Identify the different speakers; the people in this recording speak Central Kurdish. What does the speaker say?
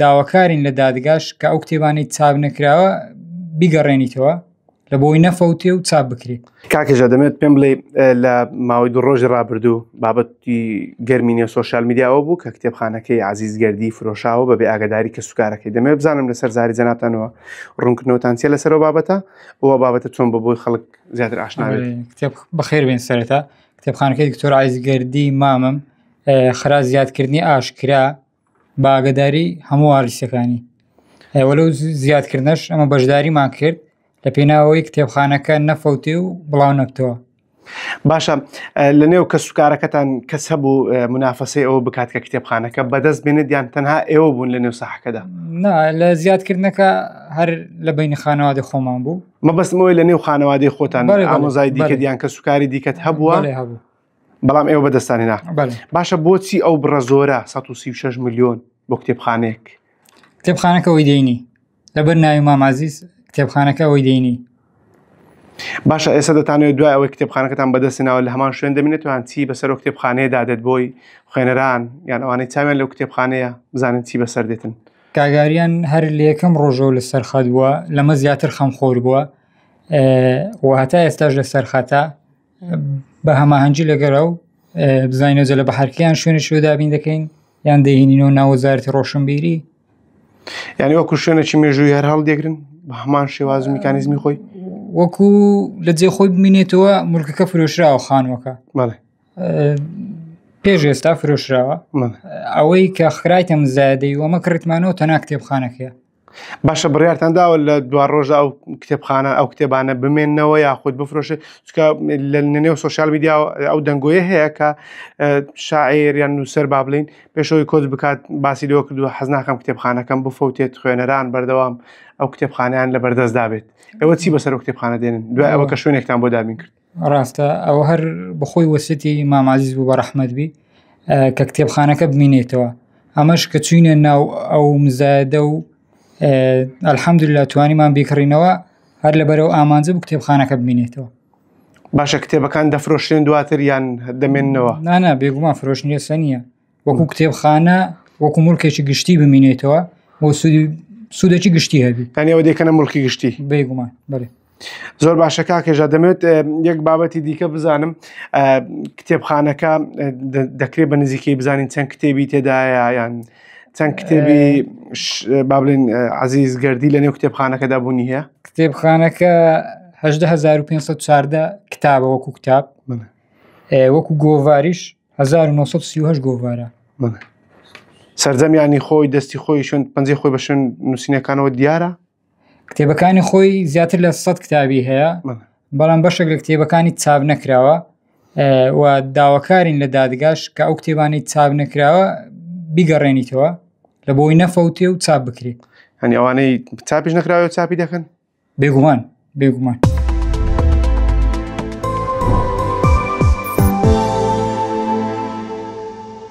Speaker 1: داواکارین لە دادگاش کە ئەو کتێبانەی چاپ نەکراوە بیگەڕێنیتەوە لە بۆی نەفەوتێ و چاپ بکرێت.
Speaker 2: کاک هێژا دەمەوێت پێم بڵێ لە ماوەی دوو ڕۆژی ڕابردوو بابەتی گەرمی نێو سۆشیال میدیاوە بوو کە کتێبخانەکەی عزیز گەردی فرۆشاوە بەبێ ئاگداری کەسوکارەکەی دەمەوێت بزانم لەسەر زاری جەنابتانەوە ڕوونکردنەوەتان چیە لەسەر ئەو بابەتە ئەوە بابەتە چۆن بە بۆی خەڵک زیاتر ئاشنا بێت
Speaker 1: کتێب بەخێر بێن سەرەتا کتێبخانەکەی دکتۆر عزیز گەردی مامم خرا زیادکردنی ئاشکرا بە ئاگداری هەموو واریسەکانی وەلو زیادکردنەش ئەمە بەشداریمان کرد لە پێناوەی کتێبخانەکە نەفەوتێ و بڵاو نەبتەوە.
Speaker 2: باشە لە نێو کەسوکارەکەتان کەس هەبوو منافەسەی ئەوە بکات کە کتێبخانەکە بەدەست بێنێت یان تەنها ئێوە بوون لە نێو ساحەکەدا؟
Speaker 1: نا لە زیادکردنەکە هەر لە بینی خانەوادەی خۆمان بوو.
Speaker 2: مەبەستم ئەوەیە لە نێو خانەوادەی خۆتان ئامۆزای دیکەت یان کەسوکاری دیکەت هەبووە؟
Speaker 1: هەبوو.
Speaker 2: بەڵام ئێوە بەدەستانی نا. باشە بۆچی ئەو بڕە زۆرە 136 میلیۆن بۆ کتێبخانەیەک؟
Speaker 1: کتێبخانەکە ئەوەی دەینی لەبەر ناوی مام عەزیز کتێبخانەکە ئەوەی دەینی.
Speaker 2: باشە ئێستا دەتانەوێت دوای ئەوەی کتێبخانەکەتان بەدەستێناوە لە هەمان شوێن دەمێنێتەوە یان چی بەسەر ئەو کتێبخانەیەدا دێت بۆی خوێنەران یان ئەوانەی چاویان لەو کتێبخانەیە بزانن چی بەسەر دێتن؟
Speaker 1: کاگاریان هەر لە یەکەم ڕۆژەوە لەسەر خەت بووە لەمە زیاتر خەمخۆر بووە و هەتا ئێستاش لەسەر خەتە بە هەماهەنگی لەگەر ئەو بزانینەوە جە لە بەحرکەیان شوێنی شوێ دابین دەکەین یان دەهێنینەوە ناو وەزارەتی ڕۆشنبیری
Speaker 2: یعنی وەکو شوێنێکی مێژووی هەر هەڵدەگرن بە هەمان شێواز و میکانیزمی خۆی
Speaker 1: وەکو لە جێ خۆی بمینێتەوە مولکەکە فرۆشراوە خانووەکە
Speaker 2: بەڵێ
Speaker 1: پێش ئێستا فرۆشراوە ئەوەی کە خرایتە مزایدەی وەمە کڕیتمانەوە تەنا کتێبخانەکەیە
Speaker 2: باشە بڕیارتان داوە لە دوا ڕۆژدا ئەو کتێبخانە ئەو کتێبانە بمێنەوە یاخود بفرۆشێت چکە لە نێو سوسیال میدیا ئەو دەنگۆیە هەیە کە شاعیر یان نووسەر با بڵین پێشەوەی کۆچ بکات باسی لەوە کردووە حەز ناکەم کتێبخانەکەم بفەوتێت خوێنەران بەردەوام ئەو کتێبخانیان لە بەردەستدا بێت ئەوە چی بەسەر کتێبخانە دێنن دوای ئەوە کە شوێنێکتان بۆ دابین کرد
Speaker 1: ڕاستە ئەوە هەر بەخۆی وەسیەتی مام عەزیز بوو بە ڕەحمەت بی کە کتێبخانەکە بمینێتەوە ئەمەش کە چوینە ناو ئەو مزایدە و الحەمدلله توانیمان بیکڕینەوە هەر لەبەرەوە ئامانجە بوو کتێبخانەکە بمینێتەوە
Speaker 2: باشە کتێبەکان دەفرۆشرێن دواتر یان دەمێننەوە
Speaker 1: نانا بێگومان فرۆشتنی ئێستا نییە وەکو کتێبخانە وەکو مڵکێکی گشتی بمینێتەوە بۆ سوودێکی گشتی هەبی
Speaker 2: یانی ئەوە دەیکەنە مڵکی گشتی
Speaker 1: بێگومان بەێ
Speaker 2: زۆر باشە کاک هێژا دەمەوێت یەک بابەتی دیکە بزانم کتێبخانەکە دەکرێت بە نزیکەی بزانین چەند کتێبی تێدایە یان چەند کتێبی با بڵێن عزیز گردی لە نێو کتێبخانەکەدا بوونی هەیە
Speaker 1: کتێبخانەکە 18514 کتابە وەکو کتاب وەکو گۆڤاریش 1938 گۆڤارە
Speaker 2: سەرجەمیانی خۆی دەستی خۆی شوێن پەنجەی خۆی بە شوێن نووسینەکانەوە دیارە
Speaker 1: کتێبەکانی خۆی زیاتر لە سە کتابی هەیە بەڵام بەشێک لە کتێبەکانی چاپ نەکراوە و داواکارین لە دادگاش کە ئەو کتێبانی چاپ نەکراوە بیگەڕێنیتەوە لە بۆی نەفەوتێ و چاپ بکرێت
Speaker 2: هەنی ئەوانەی چاپیش نەکراوە چاپی دەکەن
Speaker 1: بێگومان بێگومان.